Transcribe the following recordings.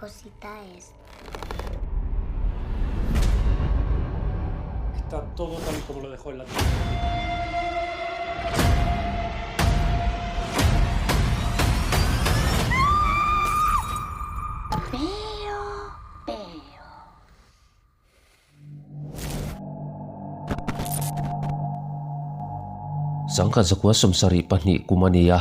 cosita es. Está todo tal y como lo dejó en la Pero, pero. Sangkhat zakua 72 kum a ni a,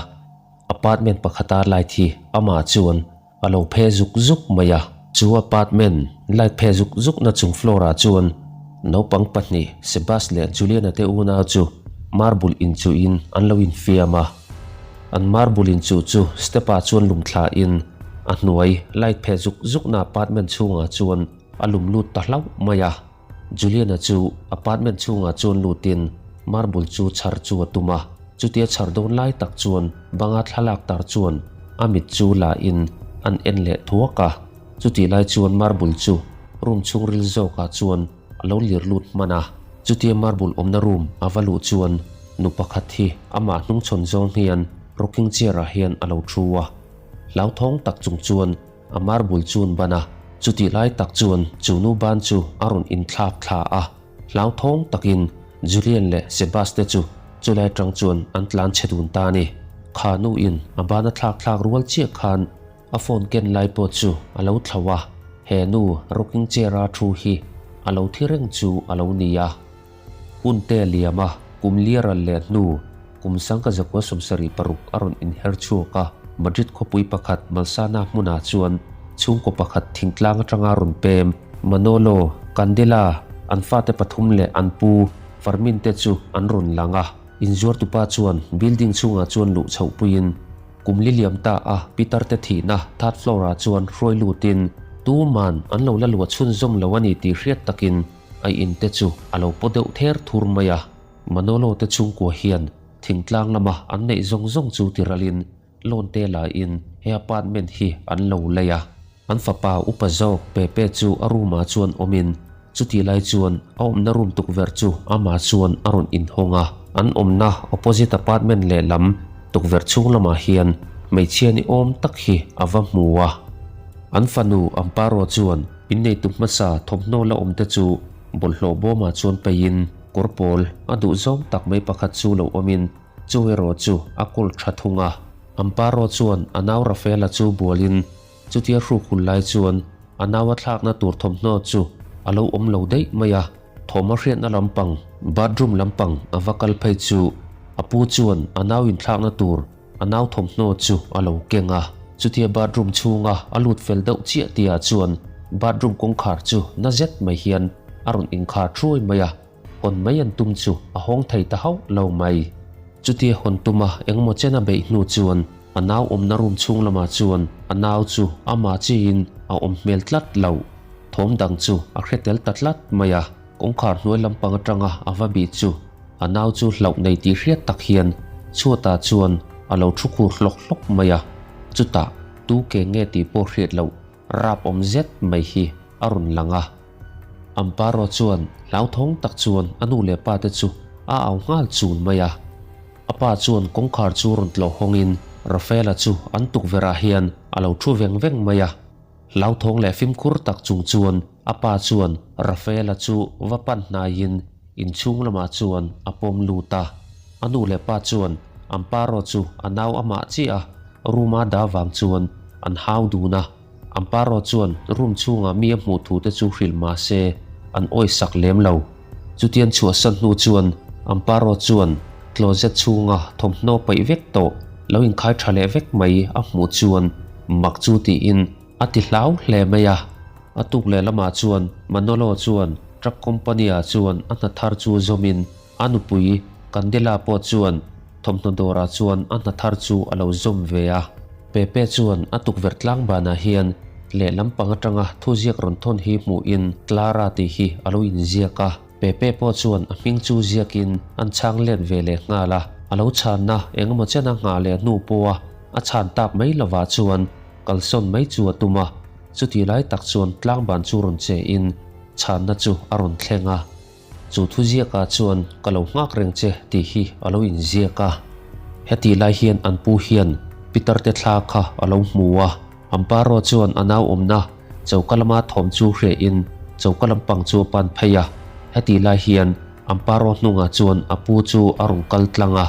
apartment pakhata light hi amah chuan a lo phe zuk zuk mai a. Chu apartment light phe zuk zuk na chung floor ah chuan naupang pahnih Sebas leh Juliana te unau chu marble inchuh in an lo infiam a. An marble inchuh chu step ah chuan lum thla in a hnuai light phe zuk zuk na apartment chhungah chuan a lum lut ta hlauh mai a. Juliana chu apartment chhungah chuan lutin marble chu chhar chu a tum a, chutia chhar dawn lai tak chuan banga thlalak tar chuan a mit chu la in an en leh thuak a, chutih lai chuan marble chu room chhungril zawkah chuan a lo lir lut hman a, chutia marble awmna room a va luh chuan nu pakhat hi amah hnungchhawn zawng hian rocking chair ah hian a lo thu a, hlauthawng tak chung chuan A marble chun ban a, chutih lai tak chuan chu nu ban chu a rawn inthlak thla a, hlauthawng takin Julian leh Sebas te chu chulai atang chuan an tlan chhe dun ta a ni. Kha nu in a ban a thlak thlak rual chiah khan a phone ken lai pawh chu a lo thlo a, he nu rocking chair a thu hi a lo thi reng chu a lo ni a. Hun te liam a, kum liaral leh hnu kum 1976 a rawn inher chhuak a, Madrid khawpui pakhat Malsana hmunah chuan chhungkaw pakhat thingtlang atanga rawn pem Manolo, Candela, an fate pathum leh an pu Fermin te chu an rawn lang a. Inzuartupa chuan building chhungah chuan luh chhoh puiin kum li liam ta a Peter te thihna third floor ah chuan hruai lutin tuman an lo la luah chhunzawm lo a ni tih hriat takin A in te chu a lo paw deuh ther thur mai a, Manolo te chhungkua hian thingtlang lama an neih zawng zawng chu ti ralin loan te la in he apartment hi an lo lei a. An fapa upa zawk Pepe chu a room ah chuan awm in chutih lai chuan a awmna room tukverh chu amah chuan a rawn inhawng a, an awmna opposite apartment lehlam tukverh chhung lamah hian hmeichhia ni awm tak hi a va hmu a. An fanu Amparo chuan Inneitu hmasa thawmhnaw la awmte chu bawlhhlawh bawmah chuan peiin kawr pawl a duh zawng tak mai pakhat chu lo awmin chu erawh chu a kawl tha thung a. Amparo chuan a nau Rafaela chu bualin chutia hruk hun lai chuan a nau a thlakna tur thawmhnaw chu a lo awm lo daih mai a. Thawm a hriatna lampang, bathroom lampang a va kal phei chu a pu chuan a nau inthlakna tur A nau thawmhnaw chu a lo keng a, chutia bathroom chhunga a lut fel deuh chiah tihah chuan bathroom kawngkhar chu na zet mai hian a rawn inkhar thuai mai a, hawn mai an tum chu a hawng thei ta hauh lo mai. Chutia hawn tuma engemaw chen a beih hnu chuan a nau awmna room chhung lamah chuan a nau chu amah chiin a awm hmel tlat lo. Thawm dang chu a hre tel ta tlat mai a, kawngkhar hnuai lampang atanga a va bih chu A nau chu hlauh nei tih hriat tak hian chhuatah chuan a lo thu khur hlawk hlawk mai a, chutah tu ke nge tih pawh hriat loh rap awm zet mai hi a rawn lang a. Amparo chuan hlauthawng tak chuan a nu leh pa te chu a au nghal chul mai a. A pa chuan kawngkhar chu rawn tlawh hawngin Rafaela chu an tukverh ah hian a lo thu veng veng mai a. Hlauthawng leh fimkhur tak chung chuan a pa chuan Rafaela chu va pan hnaiin inchhung lamah chuan a pawm lut a. A nu leh pa chuan Amparo chu a nau amah chiah a room a dah vang chuan an hau dun a. Amparo chuan room chhungah mi a hmuh thu te chu hrilh mah se an awisak lem lo. Chutian chhuahsan hnu chuan Amparo chuan closet chhunga thawmhnaw paih vek tawh lo inkhai tha leh vek mai a hmuh chuan mak chu tiin a ti hlau hle mai a. A tuk leh lamah chuan Manolo chuan truck company ah chuan a hna thar chu zawmin a nupui Candela pawh chuan thawmhnaw dawrah chuan a hna thar chu a lo zawm ve a. Pepe chuan a tukverh tlang banah hian lehlam pang atanga thuziak rawn thawn hi hmuhin Clara tih hi a lo inziak a. Pepe pawh chuan a hming chu ziakin an chhang let ve leh nghal a. A lo chhanna engemaw chena nghah leh hnu pawha a chhan tak mai lovah chuan kalsawn mai chu a tum a. Chutih lai tak chuan tlangban chu rawn che in chhanna chu a rawn thleng a. Chu thuziakah chuan ka lo nghak reng che tih hi a lo inziak a. Hetih lai hian an pu hian Peter te thla kha a lo hmu a. Amparo chuan a nau awmna Choka lama thawm chu hrehin choka lampang chu a pan phei a. Hetih lai hian Amparo hnungah chuan a pu chu a rawn kal tlang a.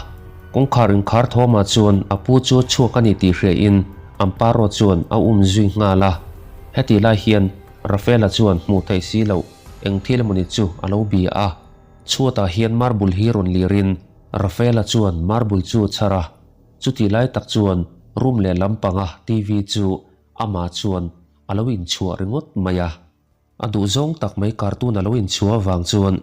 Kawngkhar inkhar thawmah chuan a pu chu a chhuak a ni tih hrehin Amparo chuan a um zui nghal a. Hetih lai hian Rafaela chuan hmuh theih si loh eng thil emawni chu a lo bia a. Chhuatah hian marble hi rawn lirin Rafaela chuan marble chu a chhar a. Chutih lai tak chuan room lehlam panga TV chu amah chuan a lo inchhuah ringawt mai a. A duhzawng tak mai cartoon a lo inchhuah avang chuan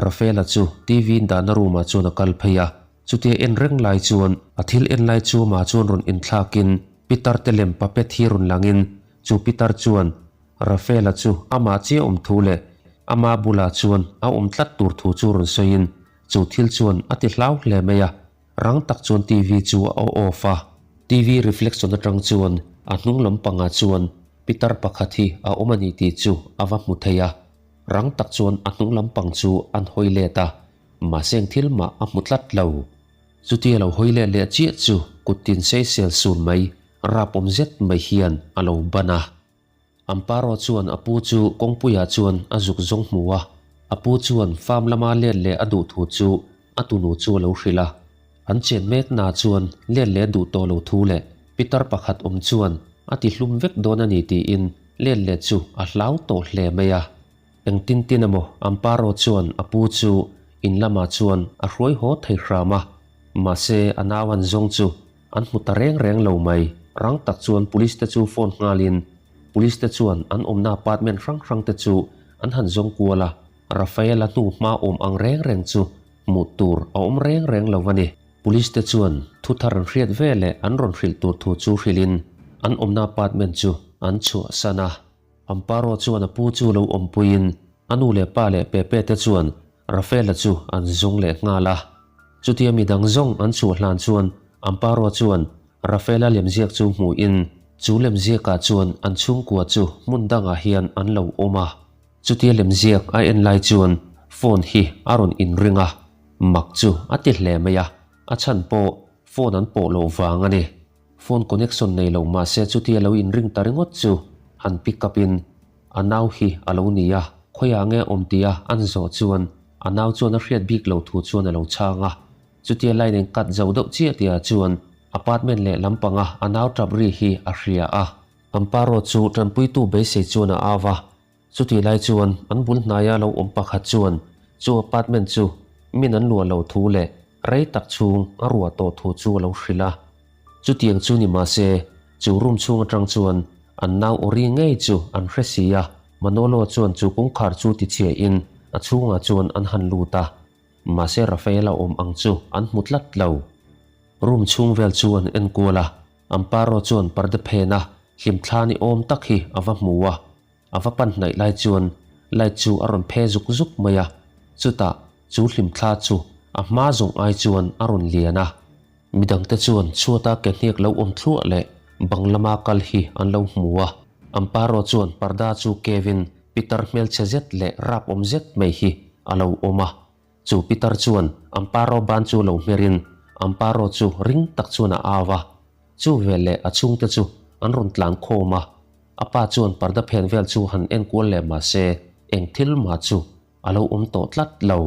Rafaela chu TV dahna room ah chuan a kal phei a. Chutia en reng lai chuan a thil en lai chu amah chuan rawn inthlakin pitar te lem puppet hi rawn langin chu pitar chuan Rafaela chu amah chiah awm thu leh ama bulah chuan a awm tlat tur thu chu rawn sawiin chu thil chuan a ti hlau hle mai a. Rang tak chuan TV chu a off a, TV reflection atang chuan a hnung lam pangah chuan pitar pakhat hi a awm a ni tih chu a va hmu thei a. Rang tak chuan a hnung lam pang chu an hawi let a, mahse eng thil mah a hmu tlat lo. Chutia lo hawi let leh chiah chu kut tin sei sel sun mai, rap awm zet mai hian a lo ban a. Amparo chuan a pu chu kawngpuiah chuan a zuk zawng hmu a, a pu chuan farm lama let leh a duh thu chu a tunu chu a lo hrilh a. An chen mek na chuan let leh duh tawh lo thu leh pitar pakhat awm chuan a ti hlum vek dawn a ni tiin let leh chu a hlau tawh hle mai a. Engtin tin emaw Amparo chuan a pu chu in lamah chuan a hruai haw thei hram a, mahse a nau an zawng chu An hmu ta reng reng lo mai. Rang tak chuan police te chu phone nghalin police te chuan an awmna apartment hrang hrang te chu an han zawng kual a, Rafaela hnu hma awm ang reng reng chu hmuh tur a awm reng reng lo a ni. Police te chuan thu thar an hriat ve leh an rawn hrilh tur thu chu hrilhin an awmna apartment chu an chhuahsan a. Amparo chuan a pu chu lo awmpuiin a nu leh pa leh Pepe te chuan Rafaela chu an zawng leh nghal a. Chutia mi dang zawng an chhuah hlan chuan Amparo chuan Rafaela lemziak chu hmuhin chu lemziakah chuan an chhungkua chu hmun dangah hian an lo awm a. Chutia lemziak a en lai chuan phone hi a rawn inring a, mak chu a ti hle mai a, a chhan pawh phone an pawh loh vang a ni. Phone connection nei lo mahse chutia lo inring ta ringawt chu han pick up in a nau hi a lo ni a, khawiah nge awm tia an zawh chuan a nau chuan a hriat bik lo thu chuan a lo chhang a. Chutia line in cut zo deuh chiah tia chuan apartment leh lampanga a nau tap ri hi a hria a. Amparo chu tanpuitu beisei chuan a au a, Chutih lai chuan an bul hnaia lo awm pakhat chuan chu apartment chu min an luah lo thu leh rei tak chhung a ruah tawh thu chu a lo hrilh a. Chutiang chu ni mahse chu room chhung atang chuan an nau awri ngei chu an hre si a, Manolo chuan chu kawngkhar chu tichhiahin a chhungah chuan an han lut a. Mahse Rafaela awm ang chu an hmu tlat lo. Room chhung vel chu an enkual a, Amparo chuan parda phena hlimthla ni awm tak hi a va hmu a. A va pan hnaih lai chuan light chu a rawn phe zuk zuk mai a, chutah chu hlimthla chu a hma zawng ai chuan a rawn lian a. Midangte chuan chhuata ke hniak lo awm thluah leh bang lama kal hi an lo hmu a. Amparo chuan parda chu kevin pitar hmelchhe zet leh rap awm zet mai hi a lo awm a. Chu pitar chuan Amparo ban chu lo hmerin Amparo chu ring tak chuan a au a. Chu veleh a chhungte chu an rawn tlan khawm a. A pa chuan parda phen vel chu han en kual leh mah se eng thil mah chu a lo awm tawh tlat lo.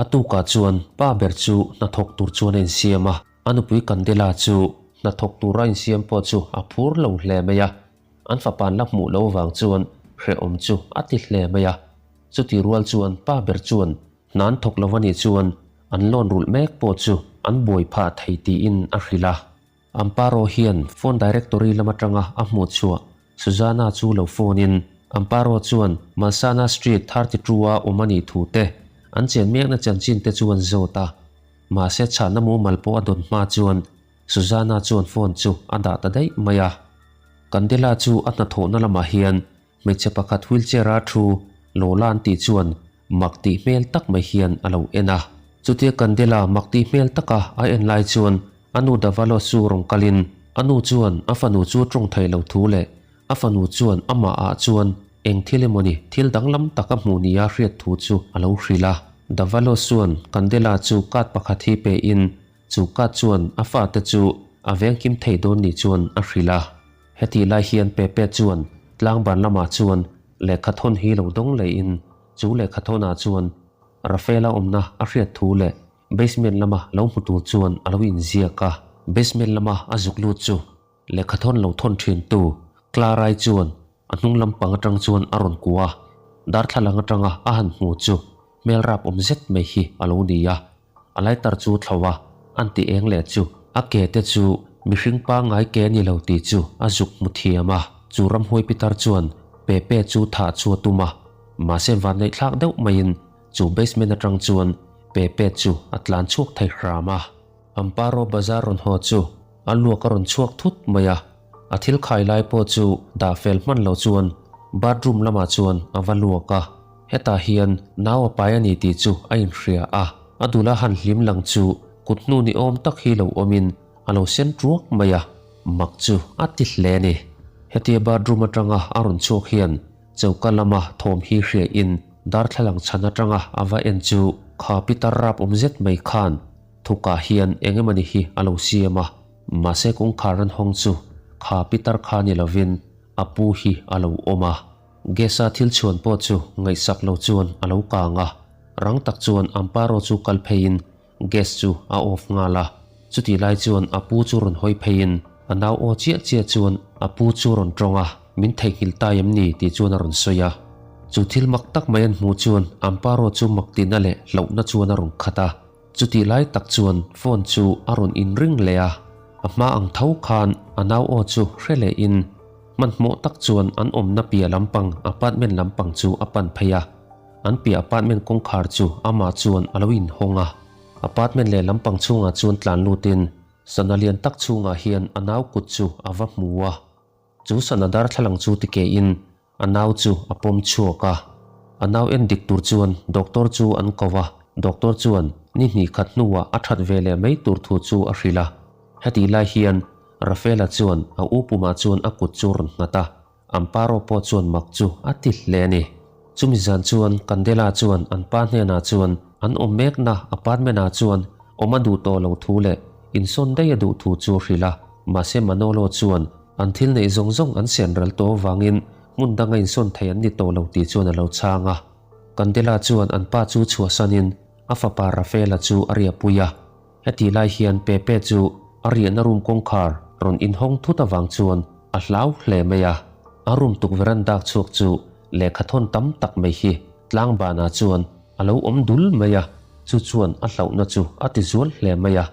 A tukah chuan pa ber chu hnathawk tur chuan a insiam a, a nupui Candela chu hnathawk tura insiam pawh chu a phur lo hle mai a, an fapa'n la hmuh lo vang chuan hrehawm chu a ti hle mai a. Chuti rual chuan pa ber chuan hna an thawk lo a nih chuan an lawn rulh mek pawh chu an buai phah thei tiin a hrilh a. Amparo hian phone directory lam atanga a hmuh chhuah Susanna chu lo phone in Amparo chuan Malsana Street 32 a awm a nih thu te, an chen mekna chanchin te chu an zawt a. Mahse chhahna mumal pawh a dawn hma chuan Susanna chuan phone chu a dah ta daih mai a. Candela chu a hnathawhna lamah hian Hmeichhe pakhat wheelchair a thu Lola an tih chuan mak tih hmel tak mai hian a lo en a. Chutia Candela mak tih hmel taka a en lai chuan a nu Davalos chu rawn kalin a nu chuan a fanu chu tawng thei lo thu leh a fanu chuan amah ah chuan eng thil emawni thil danglam tak a hmuh nia hriat thu chu a lo hrilh a. Davalos chuan Candela chu card pakhat hi pe in chu card chuan a fate chu a vengkim thei dawn ni chuan a hrilh a. Hetih lai hian Pepe chuan. Tlangban lamah chuan lehkhathawn hi lo dawng lehin chu lehkhathawnah chuan Rafaela awmna a hriat thu leh basement lama lo hmu tur chuan a lo inziak a. Basement lama a zuk lut chu lehkhathawn lo thawn thintu Clara-i chuan a hnung lampang atang chuan a rawn kuah a, darthlalang atanga a han hmu chu hmel rap awm zet mai hi a lo ni a. A lighter chu thlo a, an ti eng leh chu a ke te chu mihring pangngai ke a ni lo tih chu a zuk hmu thiam a. Chu ramhuai pitar chuan Pepe chu thah chu a tum a, mahse vanneih thlak deuh maiin chu basement atang chuan Pepe chu a tlan chhuak thei hram a. Amparo bazar rawn haw chu a luak a rawn chhuak thut mai a, a thil khai lai pawh chu dah fel hman lo chuan bathroom lamah chuan a va luak a. Hetah hian nau a pai a ni tih chu a inhria a, a dula han hlim lang chu kut hnu ni awm tak hi lo awmin a lo sen ruak mai a, mak chu a ti hle a ni. Hetia bathroom atanga a rawn chhuak hian choka lama thawm hi hriain darthlalang chhan atanga a va en chu kha pitar rap awm zet mai khan thukah hian eng emawni hi a lo siam a, mahse kawngkhar an hawng chu kha pitar kha ni lovin a pu hi a lo awm a. Gas-a thil chhuan pawh chu ngaihsak lo chuan a lo kang a, rang tak chuan Amparo chu kal pheiin gas chu a off nghal a. Chutih lai chuan a pu chu rawn hawi pheiin a nau aw chiah chiah chuan a pu chu rawn tawng a, Min theihnghilh ta em ni? tih chuan a rawn sawi a. Chu thil mak tak mai an hmuh chuan Amparo chu mak tihna leh hlauhna chuan a rawn khat a. Chutih lai tak chuan phone chu a rawn inring leh a, a hma ang tho khan a nau aw chu hre lehin hmanhmawh tak chuan an awmna piah lampang apartment lampang chu a pan phei a. An piah apartment kawngkhar chu amah chuan a lo inhawng a. Apartment leh lampang chhungah chuan tlan lutin sana lian tak chhungah hian a nau kut chu a va hmu a. Chu sana darthlalang chu tikehin A nau chu a pawm chhuak a, a nau en dik tur chuan doctor chu an ko a, doctor chuan ni hnih khat hnuah a that ve leh mai tur thu chu a hrilh a. Hetih lai hian Rafaela chuan a u pumah chuan a kut chu rawn nghat a, Amparo pawh chuan mak chu a ti hle a ni. Chumi zan chuan Candela chuan an pa hnenah chuan an awm mekna apartment ah chuan awm a duh tawh lo thu leh insawn daih a duh thu chu a hrilh a, mahse Manolo chuan An thil neih zawng zawng an sian ral tawh avangin hmun danga insawn thei an ni tawh lo tih chuan a lo chhang a. Candela chuan an pa chu chhuahsanin a fapa Rafaela chu a riahpui a. Hetih lai hian Pepe chu a riahna room kawngkhar rawn inhawng thut avang chuan a hlau hle mai a. A room tukverh an dak chhuak chu lehkha thawn tam tak mai hi tlang banah chuan a lo awm dul mai a, chu chuan a hlauhna chu a ti zual hle mai a.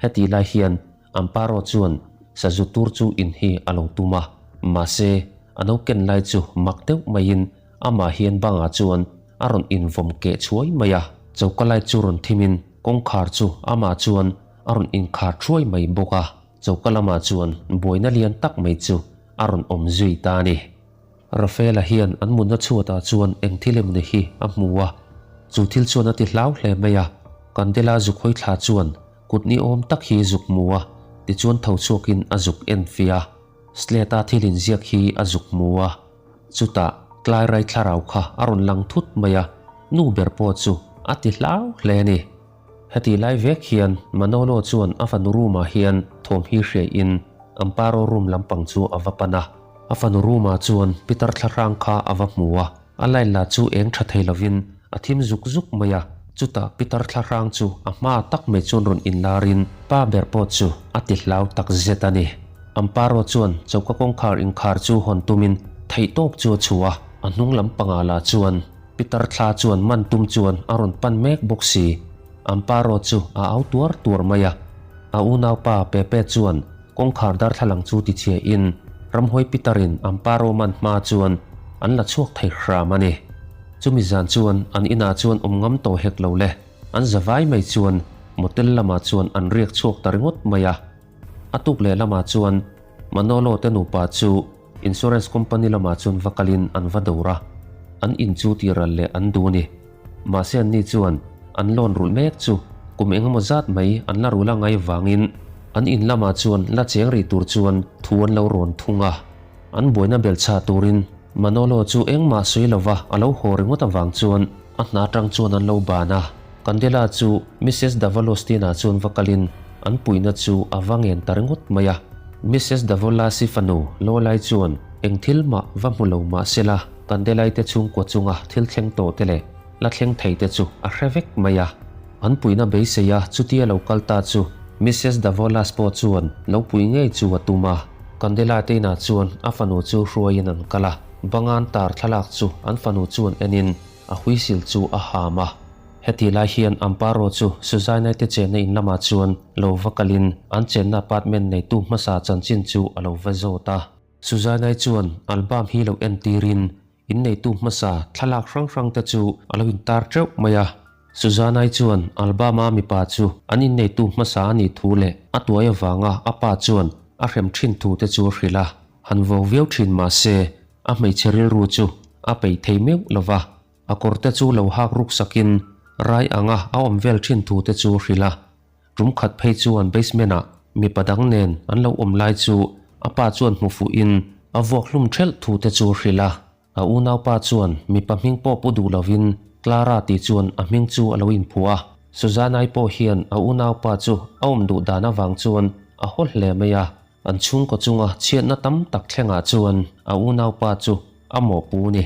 Hetih lai hian Amparo chuan sazu tur chu in hi a lo tum a, mahse a no ken lai chu mak deuh maiin amah hian bangah chuan a rawn invawm keh chhuai mai a, choka lai chu rawn thimin kawngkhar chu amah chuan a rawn inkhar thuai mai bawk a, choka lamah chuan buaina lian tak mai chu a rawn awm zui ta a ni. Rafaela hian an mutna chhuatah chuan eng thil emawni hi a hmu a, chu thil chuan a ti hlau hle mai a, Candela zuk hawi thla chuan kut ni awm tak hi zuk hmu a, tichuan tho chhuakin a zuk en fia a, Slate-a thil inziak hi a zuk hmu a, chutah tlai rai thlarau kha a rawn lang thut mai a, nu ber pawh chu a ti hlau hle a ni. Hetih lai vek hian Manolo chuan a fanu room ah hian thawm hi hriain Amparo room lampang chu a va pan a. A fanu room ah chuan Peter thlahrang kha a va hmu a, a line lah chu eng tha thei lovin a thim zuk zuk mai a. Chutah Peter thlahrang chu a hma tak mai chuan rawn inlarin pa ber pawh chu a ti hlau tak zet a ni. Amparo chuan choka kawngkhar inkhar chu hawn tumin theihtawp chu a chhuah a, a hnung lampangah lah chuan Peter thla chuan man tum chuan a rawn pan mek bawk si. Amparo chu a au tuar tuar mai a. A unaupa Pepe chuan kawngkhar darthlalang chu tichhia in ramhuai Peter in Amparo man hma chuan an la chhuak thei hram a ni. Chumi zan chuan an inah chuan awm ngam tawh hek lo le. An za vai mai chuan motel lamah chuan an riak chhuak ta ringawt mai a. A tuk leh lamah chuan Manolo te nupa chu Insurance company lamah chuan va kalin an va dawr a, an in chu tih ral leh an duh a ni. Mahse anni chuan an loan rulh mek chu kum engemaw zat mai an la rulh a ngai vangin an in lamah chuan la cheng rih tur chuan thu an lo rawn thung a. An buaina belchhah turin Manolo chu engmah sawi lova a lo haw ringawt avang chuan a hna atang chuan an lo ban a. Candela chu Missus Davalostina chuan va kalin an puihna chu a va ngen ta ringawt mai a. Missus Davolasi fanu Lolai chuan. Eng thil mah va hmu lo mah sela, Candelai te chhungkua chunga thil thleng tawh te leh la thleng thei te chu a hre vek mai a. An puihna beisei a chutia lo kal ta chu Missus Davolas pawh chuan lo pui ngei chu a tum a. Candela te inah chuan a fanu chu hruaiin an kal a, bangan tar thlalak chu an fanu chuan enin a huisil chu a ham a. Heti lai hian Amparo chu Suzainai te chenna in lamah chuan lo va kalin an chenna apartment neitu hmasa chanchin chu a lo va zawt a. Suzainai chuan album hi lo entirin inneitu hmasa thlalak hrang hrang te chu a lo intar teuh mai a. Suzainai chuan album a mipa chu an inneitu hmasa a nih thu leh a tuai avanga a pa chuan a hrem thin thu te chu a hrilh a. Han vo viau thin mahse a hmeichhe rilru chu a peih thei meuh lova. A kawr te chu lo hak ruk sakin rai anga a awm vel thin thu te chu hrilh a. Tum khat phei chuan basement ah mipa dang nen an lo awm lai chu a pa chuan hmu fuh in a vuak hlum thelh thu te chu hrilh a. A unaupa chuan mipa hming pawh pu duh lovin Clara tih chuan a hming chu a lo inphuah a. Susanna-i pawh hian a unaupa chu a awm duh dan avang chuan a haw hle mai a. An chhungkaw chunga chhiatna tam tak thlengah chuan a unaupa chu a mawhpu ni.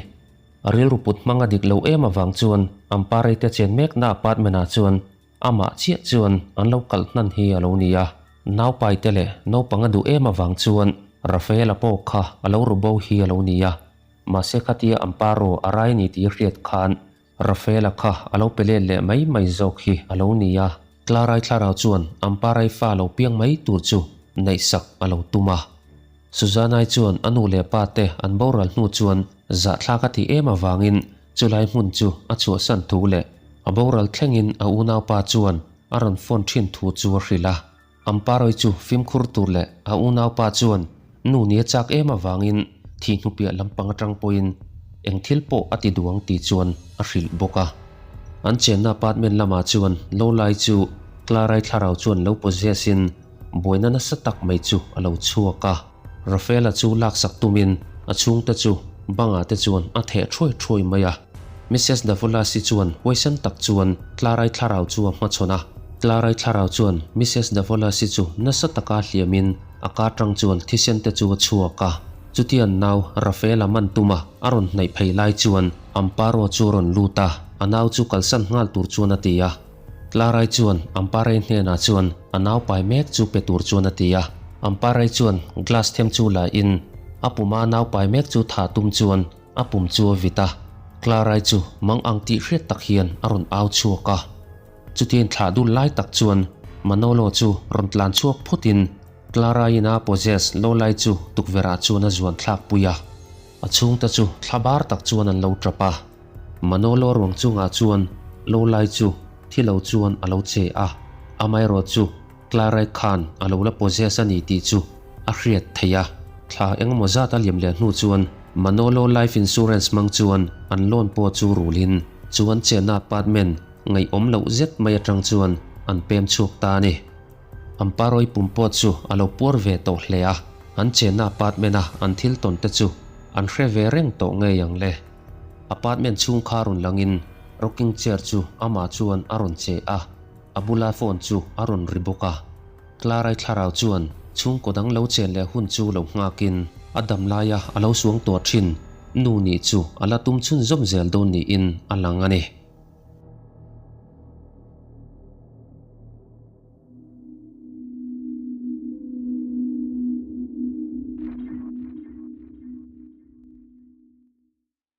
A rilru put hmang a dik lo em avang chuan Ampari te chen mekna apartment ah chuan amah chiah chuan an lo kalh hnan hi a lo ni a. Naupai te leh naupang a duh em avang chuan Rafaela pawh kha a lo ru bo hi a lo ni a. Mahse khatia Amparo a rai ni tih hriat khan Rafaela kha a lo pe let leh mai mai zawk hi a lo ni a. Clarai thlarau chuan Amparai fa lo piang mai tur chu neihsak a lo tum a. Susanai chuan a nu leh pa te an boral hnu chuan zahthlak a tih em avangin chulai hmun chu a chhuahsan thu leh a boral thlengin a unaupa chuan a rawn phone thin thu chu a hrilh a. Amparoi chu fimkhur tur leh a unaupa chuan nu nia chak em avangin thih hnupiah lampang atang pawhin eng thil pawh a ti duang tih chuan a hrilh bawk a. An chenna apartment lamah chuan Lolai chu Clarai thlarau chuan lo possess in buaina nasa tak mai chu a lo chhuak a. Rafaela chu laksak tumin a chhungte chu bangah te chuan a theh thuai thuai mai a. Missus Davolasi chuan huaisen tak chuan Clarai thlarau chu a hmachhawn a. Clarai thlarau chuan Missus Davolasi chu nasa taka hliamin a kar tang chuan thisen te chu a chhuak a. Chutian nau Rafaela man tuma a rawn hnaih phei lai chuan Amparo chu a rawn lut a, a nau chu kalsan nghal tur chuan a ti a. Clarai chuan Amparai hnenah chuan a nau pai mek chu pe tur chuan a ti a. Amparai chuan glass them chu la in a puma nau pai mek chu thah tum chuan a pum chu a vit a. Clarai chu mang ang tih hriat tak hian a rawn au chhuak a. Chutiang thlah dul lai tak chuan Manolo chu rawn tlan chhuak phut in Clarai in a possess lo lai chu tukverh ah chuan a zuan thlak pui a. A chhungte chu thla bar tak chuan an lo tap a. Manolo ruang chungah chuan lo lai chu thi lo chuan a lo che a, amaherawh chu Clarai khan a lo la possess a ni tih chu a hriat theih a. Thla engemaw zat a liam leh hnu chuan Manolo life insurance hmang chuan an loan pawh chu rulin chu an chenna apartment ngaihawm loh zet mai atang chuan an pem chhuak ta a ni. Amparoi pum pawh chu a lo puar ve tawh hle a, an chenna apartment a an thil tawn te chu an hre ve reng tawh ngei ang le. Apartment chhung kha rawn langin rocking chair chu amah chuan a rawn che a, a bula phone chu a rawn ri bawk a. Clarai thlarau chuan chhungkaw dang lo chen leh hun chu lo nghakin a dam laia a lo suang tawh thin nu nih chu a la tum chhunzawm zel dawn niin a lang a ni.